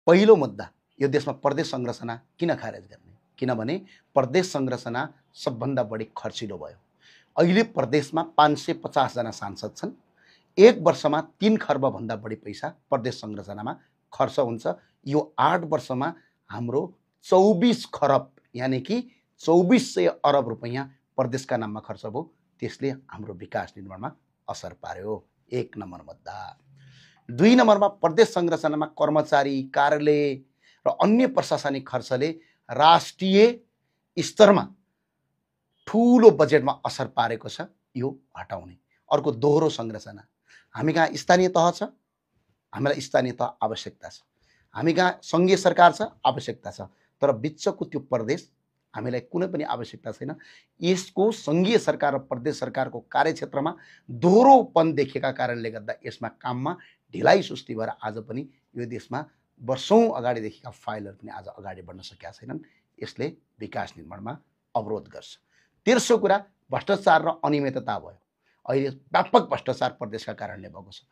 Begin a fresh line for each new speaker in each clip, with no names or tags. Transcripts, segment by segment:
पहिलो मुद्दा यो देशमा प्रदेश संरचना किन खारेज गर्ने, किनभने प्रदेश संरचना सबभन्दा बढी खर्चिलो भयो। अहिले प्रदेशमा 550 जना सांसद छन्। एक वर्षमा 3 खर्ब भन्दा बढी पैसा प्रदेश संरचनामा खर्च हुन्छ। यो 8 वर्षमा हाम्रो 24 खरब यानी कि 2400 अरब रुपैयाँ प्रदेशका नाममा खर्च भयो। त्यसले हाम्रो विकास निर्माणमा असर पार्यो। एक नम्बर मुद्दा। दुई नम्बरमा प्रदेश संरचनामा कर्मचारी, कार्यालय र अन्य प्रशासनिक खर्चले राष्ट्रिय स्तरमा ठूलो बजेटमा असर पारेको छ। यो हटाउने। अर्को दोहोरो संरचना। हामी कहाँ स्थानीय तह छ, हामीलाई स्थानीय तह आवश्यकता छ। हामी कहाँ संघीय सरकार छ, आवश्यकता छ। तर बिचको त्यो प्रदेश हामीलाई कुनै पनि आवश्यकता छैन। यसको संघीय सरकार र प्रदेश सरकारको कार्यक्षेत्रमा दोहोरोपन देखेका कारणले गर्दा यसमा काममा ढिलाइ सुस्ती भएर आज पनि यो देशमा वर्षौं अगाडिदेखिका फाइलहरू पनि आज अगाडि बढ्न सकेका छैनन्। यसले विकास निर्माणमा अवरोध गर्छ। तेस्रो कुरा भ्रष्टाचार र अनियमितता भयो। अहिले व्यापक भ्रष्टाचार प्रदेशका कारणले भएको छ।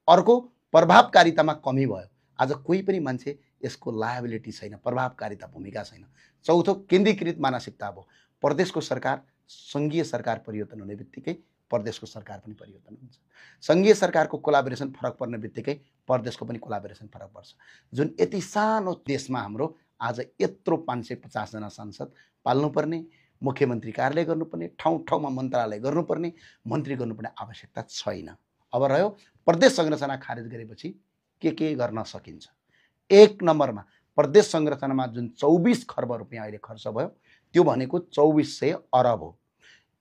अर्को प्रभावकारितामा कमी भयो। आज कोही पनि मान्छे यसको लायबिलिटी छैन, प्रभावकारिता भूमिका छैन। चौथो केन्द्रीकृत मानसिकता भयो। प्रदेशको सरकार संघीय सरकार परिवर्तन हुने बित्तिकै प्रदेशको सरकार पनि परिवर्तन हुन्छ। संघीय सरकारको कोलाबोरेसन फरक पर्ने बित्तिकै प्रदेशको पनि कोलाबोरेसन फरक पर्छ। जुन यति सानो देशमा हाम्रो आज यत्रो 550 जना सांसद पाल्नुपर्ने, मुख्यमन्त्री कार्यालय गर्नुपर्ने, ठाउँ ठाउँमा मन्त्रालय गर्नुपर्ने, मन्त्री गर्नुपर्ने आवश्यकता छैन। अब रह्यो प्रदेश संरचना खारेज गरेपछि के गर्न सकिन्छ। एक नम्बरमा प्रदेश संरचनामा जुन 24 खर्ब रुपैयाँ अहिले खर्च भयो त्यो भनेको 2400 अरब हो।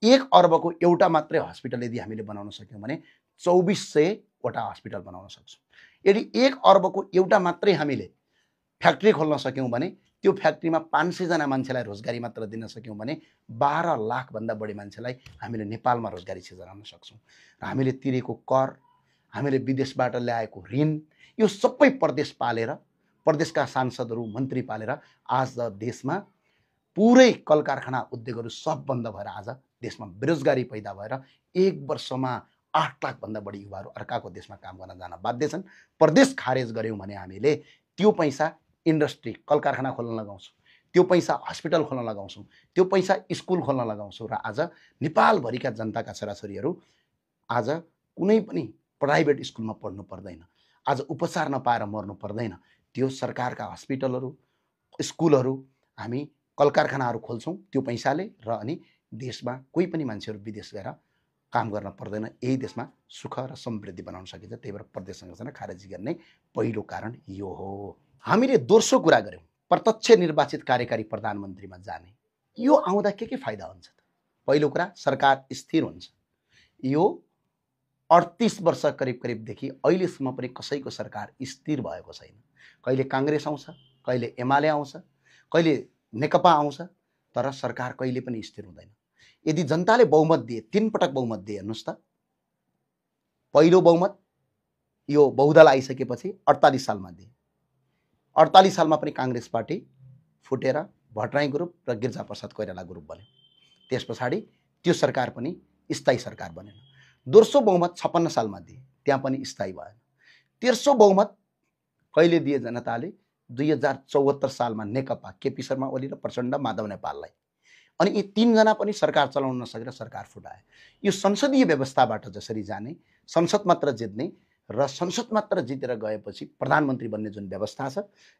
1 अर्बको एउटा मात्रै हस्पिटल यदि हामीले बनाउन सक्यौँ भने 2400 वटा हस्पिटल बनाउन सक्छौँ। यदि 1 अर्बको एउटा मात्रै हामीले फ्याक्ट्री खोल्न सक्यौँ भने त्यो फ्याक्ट्रीमा 500 जना मान्छेलाई रोजगारी मात्र दिन सक्यौँ भने 12 लाख भन्दा बढी मान्छेलाई हामीले नेपालमा रोजगारी सृजना गर्न सक्छौँ। र हामीले तिरेको कर, हामीले विदेशबाट ल्याएको ऋण, यो सबै प्रदेश पालेर, प्रदेशका सांसदहरू, मन्त्री पालेर आज देशमा पुरै कल कारखाना उद्योगहरू सब बन्द भएर आज देशमा बेरोजगारी पैदा भएर एक वर्षमा 8 लाख भन्दा बढी युवाहरू अर्काको देशमा काम गर्न जान बाध्य छन्। प्रदेश खारेज गर्यौँ भने हामीले त्यो पैसा इन्डस्ट्री, कल कारखाना खोल्न लगाउँछौँ, त्यो पैसा हस्पिटल खोल्न लगाउँछौँ, त्यो पैसा स्कुल खोल्न लगाउँछौँ र आज नेपालभरिका जनताका छोराछोरीहरू आज कुनै पनि प्राइभेट स्कुलमा पढ्नु पर्दैन, आज उपचार नपाएर मर्नु पर्दैन। त्यो सरकारका हस्पिटलहरू, स्कुलहरू, हामी कल कारखानाहरू खोल्छौँ त्यो पैसाले र अनि देशमा कोही पनि मान्छेहरू विदेश गएर काम गर्न पर्दैन। यही देशमा सुख र समृद्धि बनाउन सकिन्छ। त्यही भएर प्रदेश संरचना खारेज गर्ने पहिलो कारण यो हो। हामीले दोस्रो कुरा गर्यौँ प्रत्यक्ष निर्वाचित कार्यकारी प्रधानमन्त्रीमा जाने। यो आउँदा के फाइदा हुन्छ त? पहिलो कुरा सरकार स्थिर हुन्छ। यो 38 वर्ष करिबदेखि अहिलेसम्म पनि कसैको सरकार स्थिर भएको छैन। कहिले काङ्ग्रेस आउँछ, कहिले एमाले आउँछ, कहिले नेकपा आउँछ, तर सरकार कहिले पनि स्थिर हुँदैन। यदि जनताले बहुमत दिए, 3 पटक बहुमत दिए, हेर्नुहोस् त, पहिलो बहुमत यो बहुदल आइसकेपछि 48 सालमा दिए। 48 सालमा पनि काङ्ग्रेस पार्टी फुटेर भट्टराई ग्रुप र गिरिजाप्रसाद कोइराला ग्रुप बन्यो। त्यस पछाडि त्यो सरकार पनि स्थायी सरकार बनेन। दोस्रो बहुमत 56 सालमा दिए, त्यहाँ पनि स्थायी भएन। तेस्रो बहुमत कहिले दिए जनताले? 2074 सालमा नेकपा, केपी शर्मा ओली र प्रचण्ड माधव नेपाललाई। अनि यी 3 जना पनि सरकार चलाउन नसकेर सरकार फुटाए। यो संसदीय व्यवस्थाबाट जसरी जाने, संसद मात्र जित्ने र संसद मात्र जितेर गएपछि प्रधानमन्त्री बन्ने जुन व्यवस्था छ,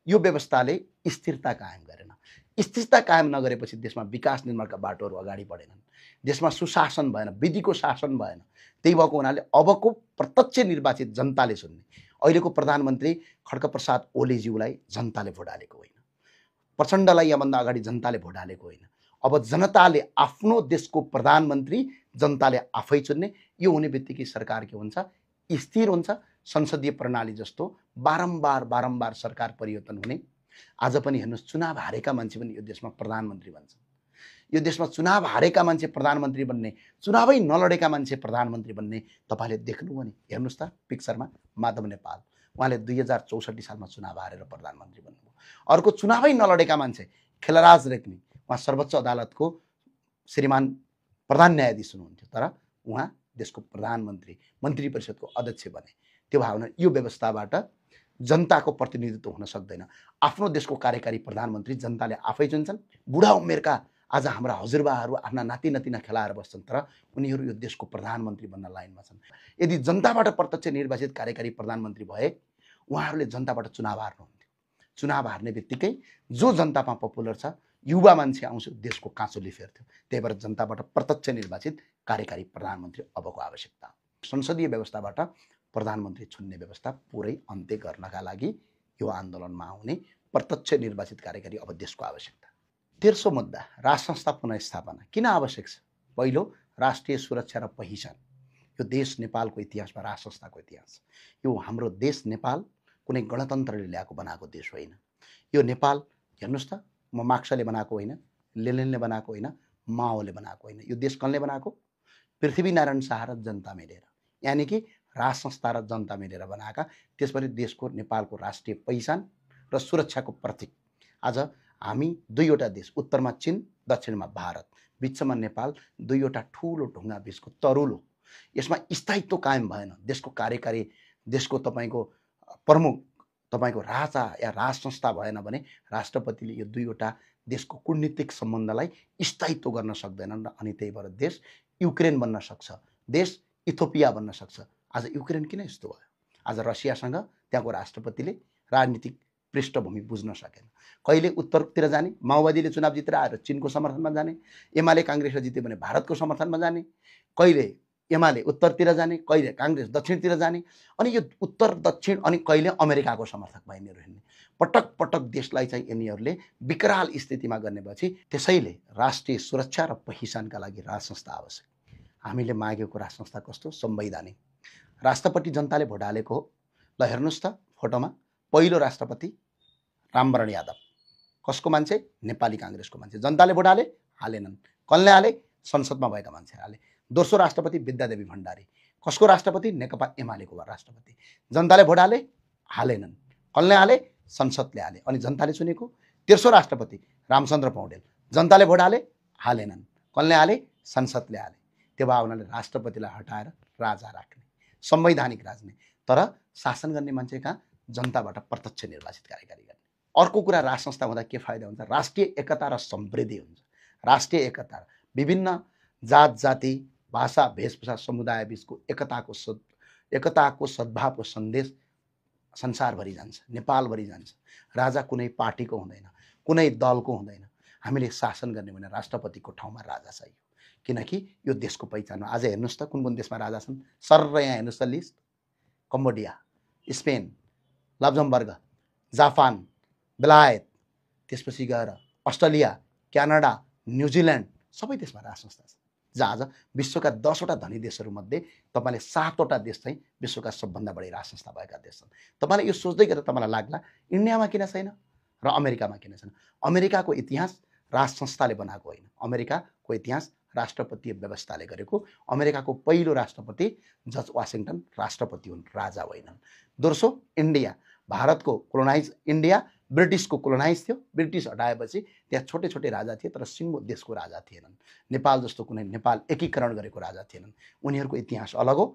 यो व्यवस्थाले स्थिरता कायम गरेन। स्थिरता कायम नगरेपछि देशमा विकास निर्माणका बाटोहरू अगाडि बढेनन्, देशमा सुशासन भएन, विधिको शासन भएन। त्यही भएको हुनाले अबको प्रत्यक्ष निर्वाचित जनताले चुन्ने अहिलेको प्रधानमन्त्री खड्गप्रसाद ओलीज्यूलाई जनताले भोट हालेको होइन, प्रचण्डलाई यहाँभन्दा अगाडि जनताले भोट हालेको होइन। अब जनताले आफ्नो देशको प्रधानमन्त्री जनताले आफै चुन्ने। यो हुने बित्तिकै सरकार के हुन्छ? स्थिर हुन्छ। संसदीय प्रणाली जस्तो बारम्बार सरकार परिवर्तन हुने। आज पनि हेर्नुहोस्, चुनाव हारेका मान्छे पनि यो देशमा प्रधानमन्त्री बन्छन्। यो देशमा चुनाव हारेका मान्छे प्रधानमन्त्री बन्ने, चुनावै नलडेका मान्छे प्रधानमन्त्री बन्ने तपाईँले देख्नु भने हेर्नुहोस् त पिक्चरमा माधव नेपाल, उहाँले 2064 सालमा चुनाव हारेर प्रधानमन्त्री बन्नुभयो। अर्को चुनावै नलडेका मान्छे खेलराज रेग्मी, उहाँ सर्वोच्च अदालतको श्रीमान प्रधान न्यायाधीश हुनुहुन्थ्यो, तर उहाँ देशको प्रधानमन्त्री, मन्त्री परिषदको अध्यक्ष बने। त्यो भावना यो व्यवस्थाबाट जनताको प्रतिनिधित्व हुन सक्दैन। आफ्नो देशको कार्यकारी प्रधानमन्त्री जनताले आफै चुन्छन्। बुढा उमेरका आज हाम्रा हजुरबाहरू आफ्ना नाति नतिना खेलाएर बस्छन्, तर उनीहरू यो देशको प्रधानमन्त्री बन्न लाइनमा छन्। यदि जनताबाट प्रत्यक्ष निर्वाचित कार्यकारी प्रधानमन्त्री भए उहाँहरूले जनताबाट चुनाव हार्नुहुन्थ्यो। चुनाव हार्ने बित्तिकै जो जनतामा पपुलर छ युवा मान्छे आउँछ, देशको काँचोले फेर्थ्यो। त्यही भएर जनताबाट प्रत्यक्ष निर्वाचित कार्यकारी प्रधानमन्त्री अबको आवश्यकता हो। संसदीय व्यवस्थाबाट प्रधानमन्त्री चुन्ने व्यवस्था पुरै अन्त्य गर्नका लागि यो आन्दोलनमा आउने प्रत्यक्ष निर्वाचित कार्यकारी अब देशको आवश्यकता। तेस्रो मुद्दा, राज संस्था पुनर्स्थापना किन आवश्यक छ? पहिलो, राष्ट्रिय सुरक्षा र पहिचान। यो देश नेपालको इतिहासमा राज संस्थाको इतिहास। यो हाम्रो देश नेपाल कुनै गणतन्त्रले ल्याएको बनाएको देश होइन। यो नेपाल हेर्नुहोस् त, म मार्क्सले बनाएको होइन, लेनिनले बनाएको होइन, माओले बनाएको होइन। यो देश कसले बनाएको? पृथ्वीनारायण शाह र जनता मिलेर, यानि कि राज संस्था र जनता मिलेर बनाएका। त्यसपछि देशको नेपालको राष्ट्रिय पहिचान र सुरक्षाको प्रतीक। आज हामी दुईवटा देश, उत्तरमा चीन, दक्षिणमा भारत, बिचमा नेपाल, दुईवटा ठुलो ढुङ्गा बिचको तरुलो। यसमा स्थायित्व कायम भएन। देशको कार्यकारी, देशको तपाईँको प्रमुख, तपाईँको राजा या राज संस्था भएन भने राष्ट्रपतिले यो दुईवटा देशको कूटनीतिक सम्बन्धलाई स्थायित्व गर्न सक्दैनन्। अनि त्यही भएर देश युक्रेन बन्न सक्छ, देश इथियोपिया बन्न सक्छ। आज युक्रेन किन यस्तो भयो? आज रसियासँग त्यहाँको राष्ट्रपतिले राजनीतिक पृष्ठभूमि बुझ्न सकेन। कहिले उत्तरतिर जाने, माओवादीले चुनाव जितेर आएर चिनको समर्थनमा जाने, एमाले काङ्ग्रेसले जित्यो भने भारतको समर्थनमा जाने, कहिले एमाले उत्तरतिर जाने, कहिले काङ्ग्रेस दक्षिणतिर जाने, अनि यो उत्तर दक्षिण अनि कहिले अमेरिकाको समर्थक भए यिनीहरू हिँड्ने। पटक पटक देशलाई चाहिँ यिनीहरूले विकराल स्थितिमा गर्ने भएपछि त्यसैले राष्ट्रिय सुरक्षा र पहिचानका लागि राज संस्था आवश्यक। हामीले मागेको राज संस्था कस्तो? संवैधानिक। राष्ट्रपति जनताले भोट हालेको हो। ल हेर्नुहोस् त फोटोमा, पहिलो राष्ट्रपति रामवरण यादव, कसको मान्छे? नेपाली काङ्ग्रेसको मान्छे। जनताले भोट हालेनन्। कसले हाले? संसदमा भएका मान्छेले हाले। दोस्रो राष्ट्रपति विद्यादेवी भण्डारी, कसको राष्ट्रपति? नेकपा एमालेको राष्ट्रपति। जनताले भोट हालेनन्। कसले हाले? संसदले हाले, अनि जनताले चुनेको। तेस्रो राष्ट्रपति रामचन्द्र पौडेल, जनताले भोट हालेनन्। कसले हाले? संसदले हाले। त्यो भए उनीहरूले राष्ट्रपतिलाई हटाएर राजा राख्ने, संवैधानिक राख्ने, तर शासन गर्ने मान्छे कहाँ? जनताबाट प्रत्यक्ष निर्वाचित कार्यकारी गर्ने। अर्को कुरा, राज संस्था हुँदा के फाइदा हुन्छ? राष्ट्रिय एकता र समृद्धि हुन्छ। राष्ट्रिय एकता, विभिन्न जात जाति, भाषा, वेशभूषा, समुदाय बिचको एकताको सद्भावको सन्देश संसारभरि जान्छ, नेपालभरि जान्छ। राजा कुनै पार्टीको हुँदैन, कुनै दलको हुँदैन। हामीले शासन गर्ने भने राष्ट्रपतिको ठाउँमा राजा चाहियो, किनकि यो देशको पहिचान हो। आज हेर्नुहोस् त कुन कुन देशमा राजा छन्। सर यहाँ हेर्नुहोस् त list, Cambodia, Spain, Luxembourg, Japan, बेलायत, त्यसपछि गएर अस्ट्रेलिया, क्यानाडा, न्युजिल्यान्ड, सबै देशमा राज संस्था छ। जहाँ आज विश्वका 10वटा धनी देशहरूमध्ये तपाईँले 7वटा देश चाहिँ विश्वका सबभन्दा बढी राज संस्था भएका देश छन्। तपाईँले यो सोच्दै गरेर तपाईँलाई लाग्ला इन्डियामा किन छैन र अमेरिकामा किन छैन? अमेरिकाको इतिहास राज संस्थाले बनाएको होइन। अमेरिकाको इतिहास राष्ट्रपतीय व्यवस्थाले गरेको। अमेरिकाको पहिलो राष्ट्रपति जर्ज वाशिङटन राष्ट्रपति हुन्, राजा होइनन्। दोस्रो, इन्डिया, भारतको कोलोनाइज, इन्डिया ब्रिटिसको कोलोनाइज थियो। ब्रिटिस हटाएपछि त्यहाँ छोटे छोटे राजा थिए, तर सिङ्गो देशको राजा थिएनन्। नेपाल जस्तो कुनै नेपाल एकीकरण गरेको राजा थिएनन्। उनीहरूको इतिहास अलग हो,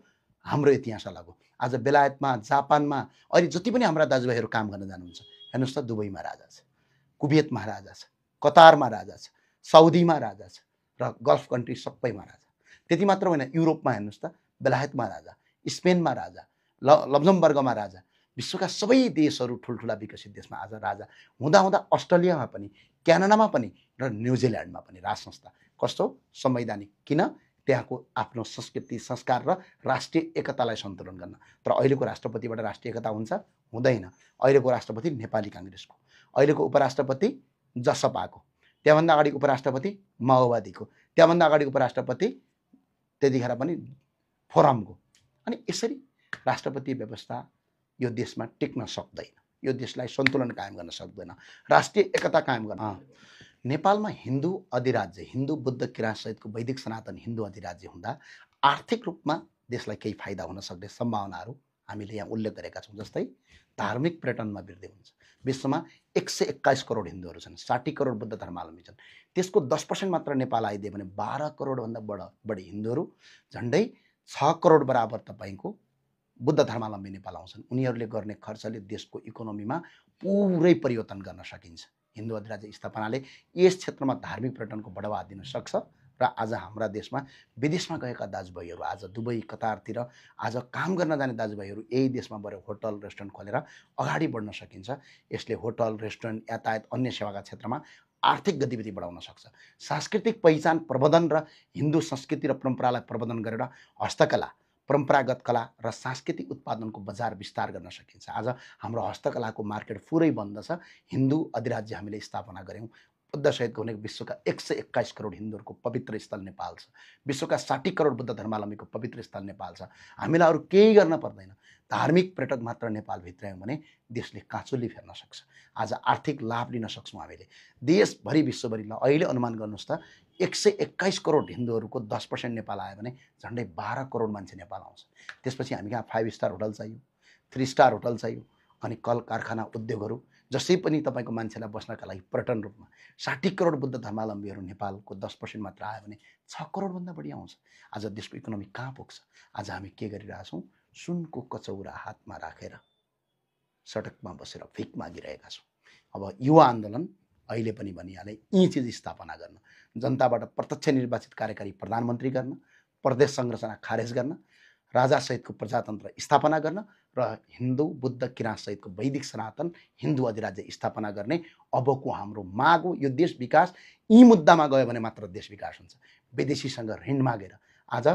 हाम्रो इतिहास अलग हो। आज बेलायतमा, जापानमा अहिले जति पनि हाम्रा दाजुभाइहरू काम गर्न जानुहुन्छ, हेर्नुहोस् त दुबईमा राजा छ, कुवेतमा राजा छ, कतारमा राजा छ, साउदीमा राजा छ, र गल्फ कन्ट्री सबैमा राजा। त्यति मात्र होइन, युरोपमा हेर्नुहोस् त बेलायतमा राजा, स्पेनमा राजा, लक्जमबर्गमा राजा। विश्वका सबै देशहरू ठुल्ठुला विकसित देशमा आज राजा हुँदा अस्ट्रेलियामा पनि, क्यानाडामा पनि र न्युजिल्यान्डमा पनि राज संस्था कस्तो? संवैधानिक। किन? त्यहाँको आफ्नो संस्कृति, संस्कार र राष्ट्रिय एकतालाई सन्तुलन गर्न। तर अहिलेको राष्ट्रपतिबाट राष्ट्रिय एकता हुन्छ? हुँदैन। अहिलेको राष्ट्रपति नेपाली काङ्ग्रेसको, अहिलेको उपराष्ट्रपति जसपाको, त्यहाँभन्दा अगाडि उपराष्ट्रपति माओवादीको, त्यहाँभन्दा अगाडि उपराष्ट्रपति त्यतिखेर पनि फोरमको। अनि यसरी राष्ट्रपति व्यवस्था यो देशमा टिक्न सक्दैन, यो देशलाई सन्तुलन कायम गर्न सक्दैन, राष्ट्रिय एकता कायम गर्न। नेपालमा हिन्दू अधिराज्य, हिन्दू बुद्ध किराँत सहितको वैदिक सनातन हिन्दू अधिराज्य हुँदा आर्थिक रूपमा देशलाई केही फाइदा हुन सक्ने सम्भावनाहरू हामीले यहाँ उल्लेख गरेका छौँ। जस्तै धार्मिक पर्यटनमा वृद्धि हुन्छ। विश्वमा 121 करोड हिन्दूहरू छन्, 60 करोड बुद्ध धर्मावलम्बी छन्। त्यसको 10% मात्र नेपाल आइदियो भने 12 करोडभन्दा बढी हिन्दूहरू, झन्डै 6 करोड बराबर तपाईँको बुद्ध धर्मावलम्बी नेपाल आउँछन् उनीहरूले गर्ने खर्चले देशको इकोनोमीमा पुरै परिवर्तन गर्न सकिन्छ। हिन्दू अधिराज्य स्थापनाले यस क्षेत्रमा धार्मिक पर्यटनको बढावा दिन सक्छ र आज हाम्रा देशमा विदेशमा गएका दाजुभाइहरू आज दुबई कतारतिर आज काम गर्न जाने दाजुभाइहरू यही देशमा गएर होटल रेस्टुरेन्ट खोलेर अगाडि बढ्न सकिन्छ। यसले होटल रेस्टुरेन्ट यातायात अन्य सेवाका क्षेत्रमा आर्थिक गतिविधि बढाउन सक्छ। सांस्कृतिक पहिचान प्रवर्धन र हिन्दू संस्कृति र परम्परालाई प्रवर्धन गरेर हस्तकला परम्परागत कला र सांस्कृतिक उत्पादनको बजार विस्तार गर्न सकिन्छ। आज हाम्रो हस्तकलाको मार्केट पुरै बन्द छ। हिन्दू अधिराज्य हामीले स्थापना गऱ्यौँ। बुद्ध सहितको हुने विश्वका 121 करोड हिन्दूहरूको पवित्र स्थल नेपाल छ। विश्वका 60 करोड बुद्ध धर्मावलम्बीको पवित्र स्थल नेपाल छ। हामीलाई अरू केही गर्न पर्दैन। धार्मिक पर्यटक मात्र नेपाल भित्रायौँ भने देशले काँचुली फेर्न सक्छ। आज आर्थिक लाभ लिन सक्छौँ हामीले। देशभरि विश्वभरि ल अहिले अनुमान गर्नुहोस् त 121 करोड हिन्दूहरूको 10% नेपाल आयो भने झन्डै 12 करोड मान्छे नेपाल आउँछ। त्यसपछि हामी कहाँ 5 स्टार होटल चाहियो, 3 स्टार होटल चाहियो, अनि कल कारखाना उद्योगहरू जसै पनि तपाईँको मान्छेलाई बस्नका लागि पर्यटन रूपमा 60 करोड बुद्ध धर्मावलम्बीहरू नेपालको 10% मात्र आयो भने 6 करोडभन्दा बढी आउँछ। आज देशको इकोनोमी कहाँ पुग्छ? आज हामी के गरिरहेछौँ? सुनको कचौरा हातमा राखेर सडकमा बसेर भिख मागिरहेका छौँ। अब युवा आन्दोलन अहिले पनि भनिहाले यी चिज स्थापना गर्न, जनताबाट प्रत्यक्ष निर्वाचित कार्यकारी प्रधानमन्त्री गर्न, प्रदेश संरचना खारेज गर्न, राजासहितको प्रजातन्त्र स्थापना गर्न र हिन्दू बुद्ध किराँतसहितको वैदिक सनातन हिन्दू अधिराज्य स्थापना गर्ने अबको हाम्रो माग हो। यो देश विकास यी मुद्दामा गयो भने मात्र देश विकास हुन्छ। विदेशीसँग ऋण मागेर आज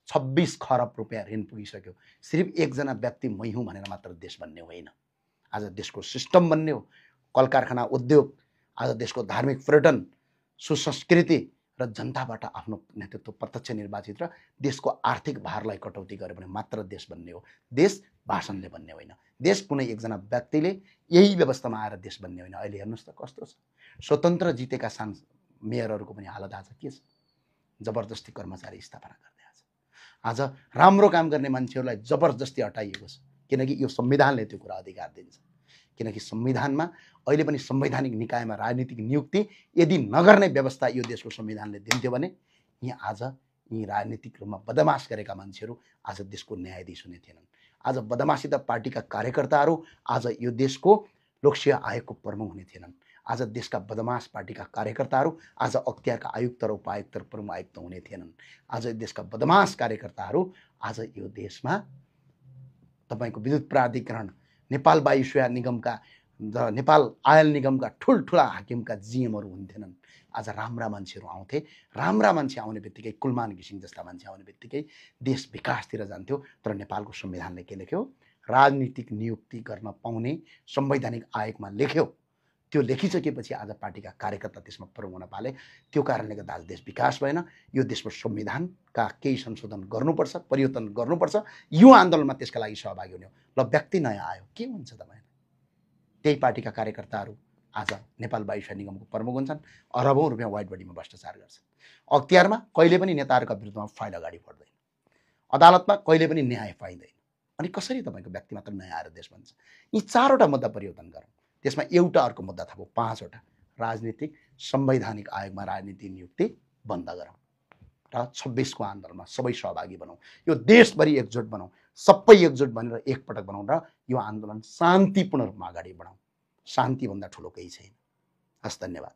26 खरब रुपियाँ ऋण पुगिसक्यो। सिर्फ एकजना व्यक्ति मै हुँ भनेर मात्र देश बन्ने होइन। आज देशको सिस्टम बन्ने हो। कल कारखाना उद्योग, आज देशको धार्मिक पर्यटन, सुसंस्कृति र जनताबाट आफ्नो नेतृत्व प्रत्यक्ष निर्वाचित र देशको आर्थिक भारलाई कटौती गर्यो भने मात्र देश बन्ने हो। देश भाषणले बन्ने होइन। देश कुनै एकजना व्यक्तिले यही व्यवस्थामा आएर देश बन्ने होइन। अहिले हेर्नुहोस् त कस्तो छ। स्वतन्त्र जितेका मेयरहरूको पनि हालत आज के छ? जबरजस्ती कर्मचारी स्थापना गर्दै आज राम्रो काम गर्ने मान्छेहरूलाई जबरजस्ती हटाइएको छ। किनकि यो संविधानले त्यो कुरा अधिकार दिन्छ। किनकि संविधानमा अहिले पनि संवैधानिक निकायमा राजनीतिक नियुक्ति यदि नगर्ने व्यवस्था यो देशको संविधानले दिन्थ्यो भने यहाँ आज यी राजनीतिक रूपमा बदमास गरेका मान्छेहरू आज देशको न्यायाधीश हुने थिएनन्। आज बदमासिता पार्टीका कार्यकर्ताहरू आज यो देशको लोकसेवा आयोगको प्रमुख हुने थिएनन्। आज देशका बदमास पार्टीका कार्यकर्ताहरू आज अख्तियारका आयुक्त र उपायुक्त र प्रमुख आयुक्त हुने थिएनन्। आज देशका बदमास कार्यकर्ताहरू आज यो देशमा तपाईँको विद्युत प्राधिकरण, नेपाल वायु सेवा निगमका, नेपाल आयल निगमका ठुल्ठुला हाकिमका जिएमहरू हुन्थेनन्। आज राम्रा मान्छेहरू आउँथे। राम्रा मान्छे आउने बित्तिकै कुलमान घिसिङ जस्ता मान्छे आउने बित्तिकै देश विकासतिर जान्थ्यो। तर नेपालको संविधानले के लेख्यो? राजनीतिक नियुक्ति गर्न पाउने संवैधानिक आयोगमा लेख्यो। त्यो लेखिसकेपछि आज पार्टीका कार्यकर्ता त्यसमा प्रमुख हुन पाले। त्यो कारणले गर्दा आज देश विकास भएन। यो देशको संविधानका केही संशोधन गर्नुपर्छ, परिवर्तन गर्नुपर्छ। युवा आन्दोलनमा त्यसका लागि सहभागी हुने हो। ल व्यक्ति नयाँ आयो, के हुन्छ तपाईँलाई? त्यही पार्टीका कार्यकर्ताहरू आज नेपाल वायु सेवा निगमको प्रमुख हुन्छन्। अरबौं रुपियाँ व्हाइट बडीमा भ्रष्टाचार गर्छन्। अख्तियारमा कहिले पनि नेताहरूका विरुद्धमा फाइल अगाडि बढ्दैन। अदालतमा कहिले पनि न्याय पाइँदैन। अनि कसरी तपाईँको व्यक्ति मात्र नयाँ आएर देश बन्छ? यी 4वटा मुद्दा परिवर्तन गरौँ। त्यसमा एउटा अर्को मुद्दा थपौँ। 5वटा राजनीतिक संवैधानिक आयोगमा राजनीतिक नियुक्ति बन्द गरौँ र 26 को आन्दोलनमा सबै सहभागी बनाऊ। यो देशभरि एकजुट बनाऊ। सबै एकजुट बनेर एकपटक बनाऊ र यो आन्दोलन शान्तिपूर्ण रूपमा अगाडि बढाउँ। शान्तिभन्दा ठुलो केही छैन। हस्, धन्यवाद।